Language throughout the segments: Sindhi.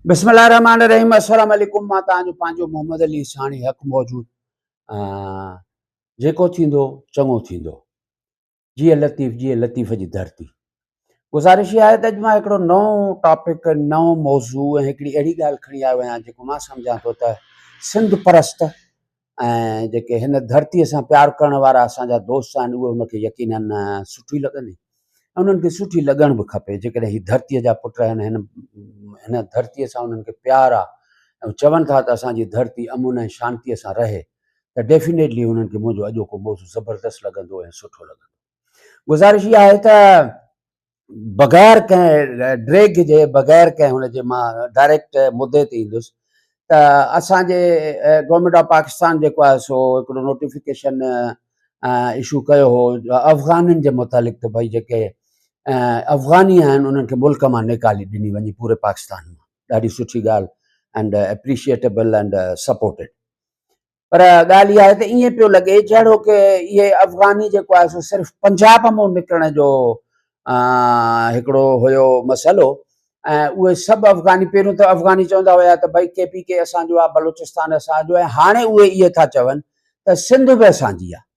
بسم الله الرحمن الرحيم السلام عليڪم مان توهان جو پنهنجو محمد علي ساڻي حق موجود جيڪو ٿيندو چڱو ٿيندو جيئي لطيف جيئي لطيف جي ڌرتي گذارش اها آهي ته اڄ مان هڪڙو نئون ٽاپڪ نئون موضوع ۽ هڪڙي اهڙي ڳالهه کڻي آيو آهيان جيڪو مان سمجهان ٿو ته سنڌ پرست ۽ جيڪي هن ڌرتيء سان پيار ڪرڻ وارا اسان جا دوست آهن اهي ان کي يقينن سٺي لڳندي ۽ انهن کي سٺي لڳڻ به کپي جيڪڏهن هي ڌرتيء جا پٽ آهن هن هن ڌرتيء سان انهن کي پيار آهي ۽ چون ٿا ته اسان جي ڌرتي امن ۽ شانتيء سان رهي ته ڊيفينيٽلي انهن کي منهنجو اڄوڪو موضوع زبردست لڳندو ۽ سٺو لڳندو. گذارش اها آهي ته بغير ڪنهن ڊريگ جي بغير ڪنهن هن جي مان ڊائريڪٽ مدي تي ايندس ته اسان جي گورنمينٽ آف پاڪستان جيڪو آهي سو هڪڙو نوٽيفڪيشن اشو ڪيو هو افغانين جي متعلق ته ڀئي جيڪي افغاني آهن انهن کي ملڪ مان نيڪالي ڏني وڃي پوري پاڪستان مان ڏاڍي سٺي ڳالهه اینڊ اپريشيٽبل اینڊ سپورٽيڊ پر ڳالهه اها آهي ته ائين پيو لڳي جهڙو ڪي اهي افغاني جيڪو آهي سو صرف پنجاب مون نڪرڻ جو هڪڙو هيو مسئلو ۽ اهي سڀ افغاني پهريون ته افغاني چوندا هيا ته ڀئي ڪي پي ڪي اسان جو آهي بلوچستان اسان جو آهي هاڻي اهي اهي ٿا چون ته سنڌ به اسان جي آهي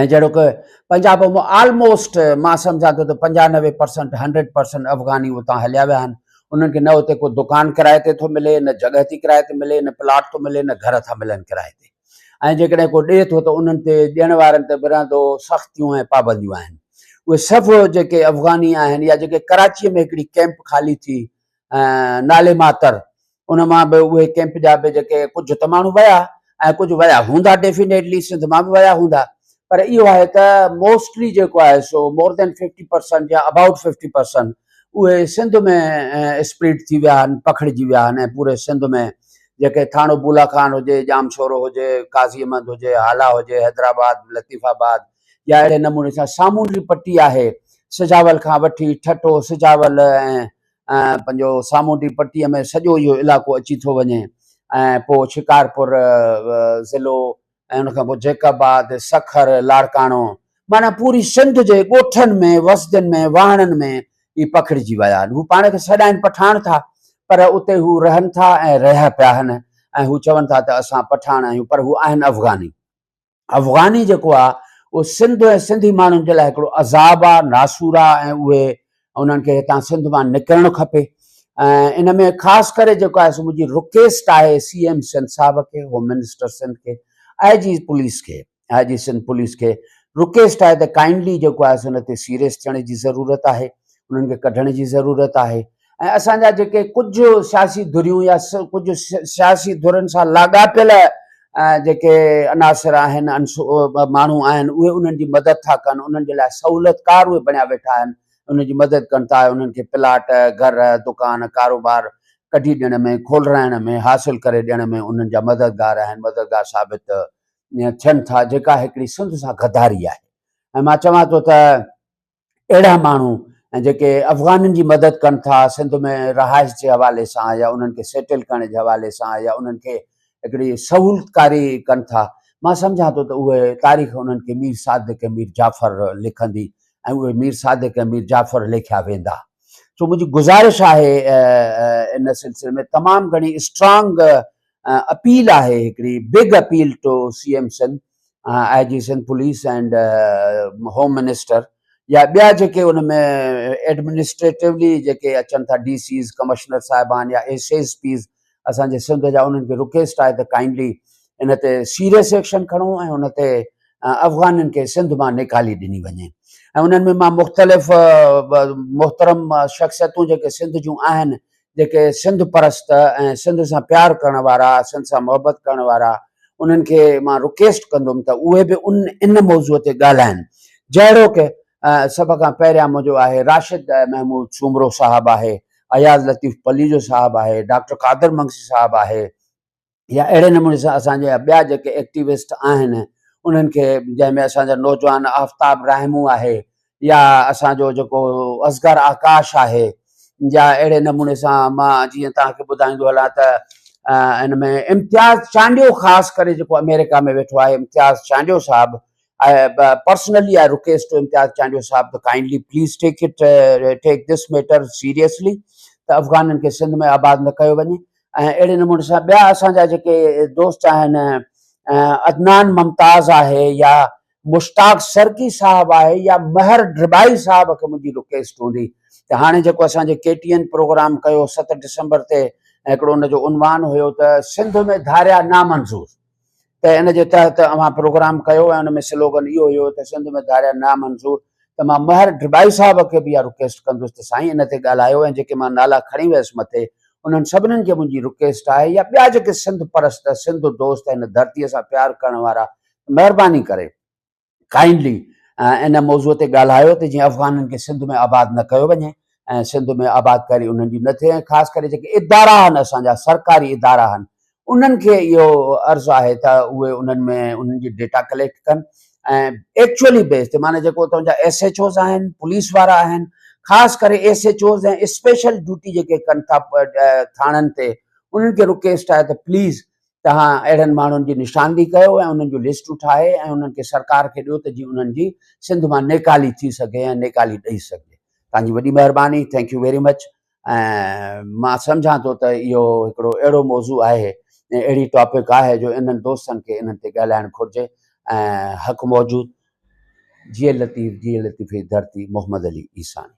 ۽ جهڙوڪ پنجاب مان آلموسٽ مان سمجهان ٿو ته پنجانوي پرسنٽ هنڊريڊ پرسنٽ افغاني اتان هليا ويا آهن انهن کي نه اتي ڪو دڪان ڪرائي تي ٿو ملي نه جڳهه ٿي ڪرائي تي ملي نه پلاٽ ٿو ملي نه گهر ٿا ملن ڪرائي تي ۽ جيڪڏهن ڪو ڏئي ٿو ته انهن تي ڏيڻ وارن تي به رهندو سختيون ۽ پابنديون آهن اهي سڀ جيڪي افغاني آهن يا جيڪي ڪراچيء ۾ هڪڙي ڪئمپ خالي ٿي نالي ماتر ان مان به اهي ڪئمپ جا به جيڪي ڪجهه ته ماڻهو ويا ۽ ڪجهه ويا هوندا ڊيفينيٽلي سنڌ مان به ويا هوندا پر اهو آهي ته موسٽلي جيڪو آهي سو مور دين ففٽي پرسنٽ يا ابائوٽ ففٽي پرسنٽ اهي سنڌ ۾ اسپريڊ ٿي ويا آهن پکڙجي ويا آهن ۽ پوري سنڌ ۾ جيڪي ٿاڻو بولا خان هجي ڄام شورو هجي قاضي احمد هجي هالا هجي حيدرآباد لطيف آباد يا اهڙي نموني سان سامونڊي پٽي آهي سجاول کان وٺي ٺٽو سجاول ۽ پنهنجو سامونڊي پٽيء ۾ سڄو اهو علائقو اچي ٿو وڃي ۽ پوء شڪارپور ضلعو ۽ ان کان پوء جيڪب آباد، سکر، لاڙڪاڻو معنيٰ پوري سنڌ جي ڳوٺن ۾ وسدين ۾ واهڻن ۾ اهي پکڙجي ويا آهن. هو پاڻ کي سڏائين پٺاڻ ٿا پر اتي هو رهن ٿا ۽ رهيا پيا آهن ۽ هو چون ٿا ته اسان پٺاڻ آهيون پر هو آهن افغاني. افغاني جيڪو آ اهو سنڌ ۽ سنڌي ماڻهن جي لاء هڪڙو عذاب آ، ناسور آ ۽ اهي انهن کي هتان سنڌ مان نڪرڻ کپي ۽ ان ۾ خاص ڪري جيڪو آهي سو منهنجي رڪيسٽ آهي سي ايم سنڌ صاحب کي، هوم منسٽر سنڌ کي، آء جي پوليس کي، آء جي سنڌ پوليس کي رڪيسٽ آهي ته ڪائنڊلي جيڪو آهي سو ان تي سيريس ٿيڻ جي ضرورت آهي، انهن کي ڪڍڻ جي ضرورت آهي ۽ اسان جا جيڪي ڪجهه سياسي ڌريون يا ڪجهه سياسي ڌرين سان لاڳاپيل جيڪي عناصر آهن ماڻهو آهن اهي انهن جي مدد ٿا ڪن انهن جي لاء سهولتڪار اهي بڻيا ويٺا آهن انهن جي مدد ڪن ٿا انهن کي پلاٽ گهر دڪان ڪاروبار ڪڍي ڏيڻ ۾ کولرائڻ ۾ حاصل ڪري ڏيڻ ۾ انهن جا مددگار آهن مددگار ثابت ٿين ٿا جيڪا هڪڙي سنڌ سان غداري آهي ۽ مان چوان ٿو ته اهڙا ماڻهو جيڪي افغانين جي مدد ڪن ٿا سنڌ ۾ رهائش جي حوالي سان يا انهن کي سيٽل ڪرڻ جي حوالي سان يا انهن کي هڪڙي سهولتڪاري ڪن ٿا مان سمجهان ٿو ته اهي تاريخ انهن کي مير صادق ۽ مير جعفر لکندي ۽ اهي مير صادق ۽ مير جعفر ليکيا ويندا سو منهنجي گذارش آهي ان سلسلي ۾ تمام گهڻي اسٽرانگ اپيل آهي هڪڙي big appeal to C M Sindh I G Sindh police and home minister يا ٻيا جيڪي ان ۾ ايڊمنسٽريٽولي جيڪي اچن ٿا ڊي سيز ڪمشنر صاحبان يا ايس ايس پيز اسان جي سنڌ جا انهن کي رڪويسٽ آهي ته ڪائنڊلي ان تي سيريس ايڪشن کڻو ۽ ان تي افغانين کي سنڌ مان نيڪالي ڏني وڃي ۽ انهن ۾ مان مختلف محترم شخصيتون جيڪي سنڌ جون آهن جيڪي سنڌ پرست ۽ سنڌ سان پيار ڪرڻ وارا، سنڌ سان محبت ڪرڻ وارا انهن کي مان رڪويسٽ ڪندم ته اهي به ان ان موضوع تي ڳالهائن. جهڙوڪ سڀ کان پهريان منهنجو آهي راشد محمود سومرو صاحب آهي، اياز لطيف پليجو صاحب آهي، ڊاڪٽر قادر منگسي صاحب آهي، يا اهڙي نموني سان اسان جا ٻيا جيڪي ايڪٽيوسٽ آهن انهن کي جنهن ۾ اسان جا نوجوان آفتاب راهمون آهي يا اسان جو جيڪو اصغر آڪاش آهي يا اهڙي نموني سان مان جيئن توهان کي ٻڌائيندو هلان ته ان ۾ امتياز چانڊيو خاص ڪري جيڪو آمريڪا ۾ ويٺو آهي امتياز چانڊيو صاحب personally I request to Imtiaz Chandio صاحب ته kindly please take it take this matter seriously. ته افغانن کي سنڌ ۾ آباد نه ڪيو وڃي ۽ اهڙي نموني سان ٻيا اسان جا جيڪي دوست آهن عدنان ممتاز آهي يا مشتاق سرڪي صاحب آهي يا مهر ڊٻائي صاحب کي منهنجي رڪويسٽ هوندي ته هاڻي جيڪو اسان جي ڪي ٽي اين پروگرام ڪيو 7 ڊسمبر تي هڪڙو ان جو عنوان هيو ته سنڌ ۾ ڌاريا نامنظور ته ان جي تحت اوهان پروگرام ڪيو ۽ ان ۾ سلوگن اهو هيو ته سنڌ ۾ ڌاريا نامنظور ته مان مهر ڊٻائي صاحب کي به اها رڪويسٽ ڪندس ته سائين ان تي ڳالهايو ۽ جيڪي مان نالا کڻي ويس مٿي انهن سڀنن کي منهنجي رڪويسٽ آهي يا ٻيا جيڪي سنڌ پرست سنڌ دوست هن ڌرتي سان پيار ڪرڻ وارا مهرباني ڪري ڪائنڊلي ان موضوع تي ڳالهايو ته جيئن افغانن کي سنڌ ۾ آباد نه ڪيو وڃي ۽ سنڌ ۾ آبادڪاري انهن جي نه ٿئي ۽ خاص ڪري جيڪي ادارا آهن اسان جا سرڪاري ادارا آهن انهن کي اهو عرض آهي ته اهي انهن ۾ انهن جي ڊيٽا ڪليڪٽ ڪن ۽ ايڪچوئلي بيس تي معنی جيڪو اتان جا ايس ايڇ اوز آهن پوليس وارا آهن خاص ڪري S H Os ۽ special duty جيڪي ڪن ٿا ٿاڻن تي انهن کي رڪويسٽ آهي ته پليز توهان اهڙن ماڻهن جي نشاندهي ڪيو ۽ انهن جون لسٽون ٺاهي ۽ انهن کي سرڪار کي ڏيو ته جيئن انهن جي سنڌ مان نيڪالي ٿي سگهي ۽ نيڪالي ڏئي سگهجي. توهان جي وڏي مهرباني thank you very much ۽ مان سمجهان ٿو ته اهو هڪڙو اهڙو موضوع آهي ۽ اهڙي ٽاپڪ آهي جو انهن دوستن کي انهن تي ڳالهائڻ گهرجي ۽ حق موجود جيئي لطيف جيئي لطيف جي ڌرتي محمد علي عيساڻي.